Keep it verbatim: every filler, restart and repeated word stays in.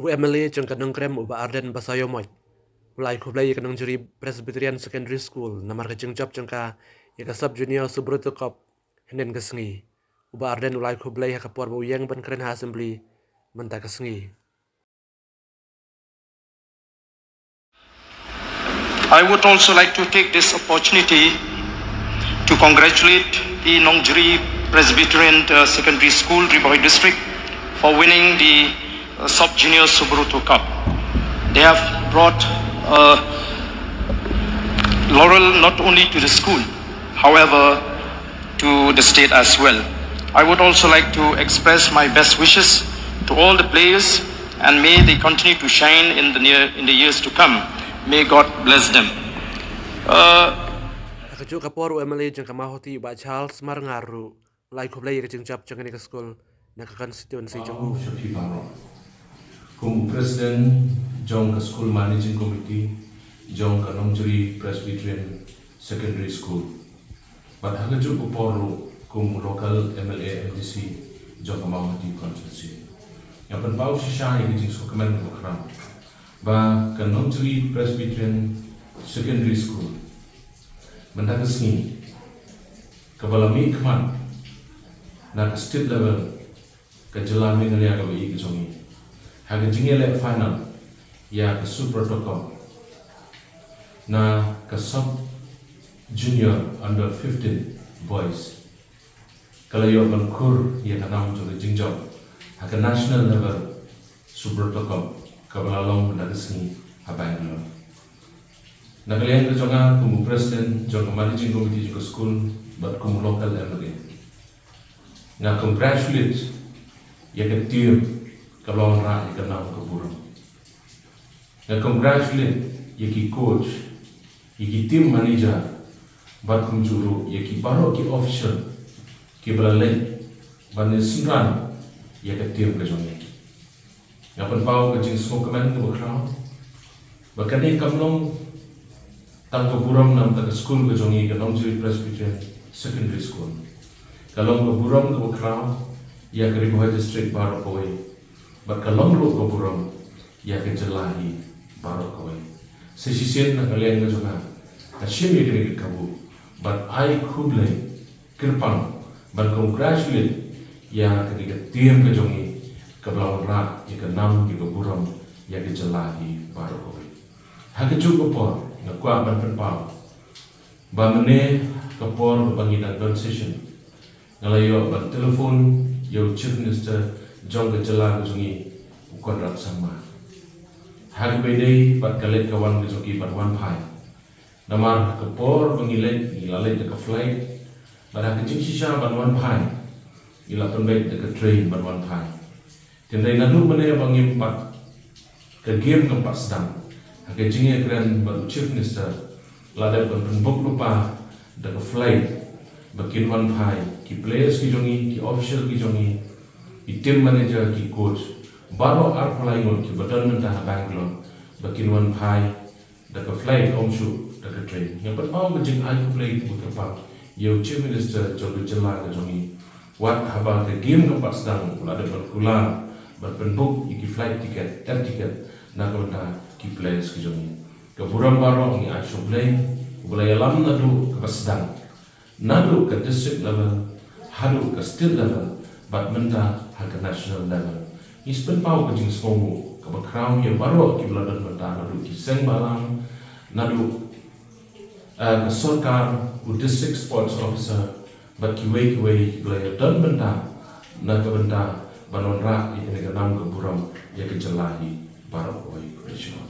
U M L A jong ka Nongkrem, u Bah Ardent Basaiawmoit, u la ai khublei ïa ka Nongjri Presbyterian Secondary School namar ka jingjop jong ka ïa ka Sub Junior Subroto Cup hynnin ka sngi. U Bah Ardent u la ai khublei ha ka por ba u ïeng ban kren ha Assembly mynta ka sngi. I would also like to take this opportunity to congratulate the Nongjri Presbyterian, uh, Secondary School, Ri Bhoi District, for winning the, uh, Sub Junior Subroto Cup. They have brought, uh, laurel not only to the school, however, to the state as well. I would also like to express my best wishes to all the players, and may they continue to shine in the near, in the years to come. May God bless them. Uh, Ha kajuh ka por, u M L A jong ka Mawhati, u Bah Charles Marngar ruh u la ai khublei ïa ka jingjop jong kane ka skul na ka constituency jong u. Sha phi baroh. Kum u President jong ka School Managing Committee jong ka Nongjri Presbyterian Secondary School, bad ha kajuh ka por ruh kum u local M L A M D C jong ka Mawhati constituency, nga pynpaw shisha ïa ka jingsngewkmen kaba khraw ba ka Nongjri Presbyterian Secondary School mynta ka sngi, kaba la mihkhmat na ka state level ka jylla Meghalaya kaba ïeit ka jong ngi, ha ka jingïaleh final ïa ka Subroto Cup na ka Sub Junior Under fifteen Boys, ka la ïoh ban khur ïa ka nam jong ka jingjop ha ka national level Subroto Cup, kaba la long mynta ka sngi ha Bangalore. Na ka liang ka jong nga kum u President jong ka Managing Committee jong ka skul bad kum u local M L A, nga congratulate ïa ka team kaba la wanrah ïa ka nam ka burom. Nga congratulate ïa ki coach, ïa ki team manager, bad kumjuh ruh ïa ki baroh ki official kiba la leit ban ïasynran ïa ka team ka jong ngi. Nga pynpaw ka jingsngewkmen kaba khraw ba kane kam long tang ka burom na ka bynta ka skul ka jong ngi, ka Nongjri Presbyterian Secondary School. Ka long ka burom kaba khraw ïa ka Ri Bhoi District baroh kawei, bad ka long ruh ka burom ïa ka jylla hi baroh kawei. Sa shisien na ka liang ka jong nga, nga shim ïa kane ka kabu bad ai khublei kyrpang bad congratulate ïa kane ka team ka jong ngi kaba la wanrah ïa ka nam, ïa ka burom ïa ka jylla hi baroh kawei. Ha kajuh ka por nga kwah ban pynpaw ba mynne ka por ba ngi dang don session, nga la ïoh ban telephone ïa u Chief Minister jong ka jylla ka jong ngi, u Conrad Sangma. Ha kaba ïadei bad ka leit ka wan ka jong ki ban wan phai, namar ka por ba ngi leit, ngi la leit da ka flight, bad ha ka jingshisha ban wan phai ngi la pynbeit da ka train ban wan phai. Hynrei naduh mynne ba ngim pat, ka game kam pat sdang, ha ka jingïakren bad u Chief Minister, la dep ban pynbook lypa da ka flight ba kin wan phai ki players ki jong ngi, ki official ki jong ngi, ki team manager, ki coach, baroh arphew lai ngut kiba don mynta ha Bangalore ba kin wan phai da ka flight, ym shuh da ka train. Nga pynpaw ka jingai khublei kaba kyrpang ïa u Chief Minister jong ka jylla ka jong ngi, wat haba ka game kam pat sdang u la dep ban kular ban pynbook ïa ki flight ticket, air ticket na ka bynta ki players ki jong ngi. Ka burom baroh ngi ai sha U Blei uba la ïalam naduh kaba sdang, naduh ka district level haduh ka state level, bad mynta ha ka national level. Ngi sa pynpaw ka jingsngewnguh kaba khraw ïa baroh kiba la don mynta, naduh ki seng bhalang, naduh, eh, ka sorkar, u district sports officer, bad kiwei kiwei kiba la ïadon mynta na ka bynta ban wanrah ïa kane ka nam ka burom ïa ka jylla hi baroh kawei. Khublei shibun.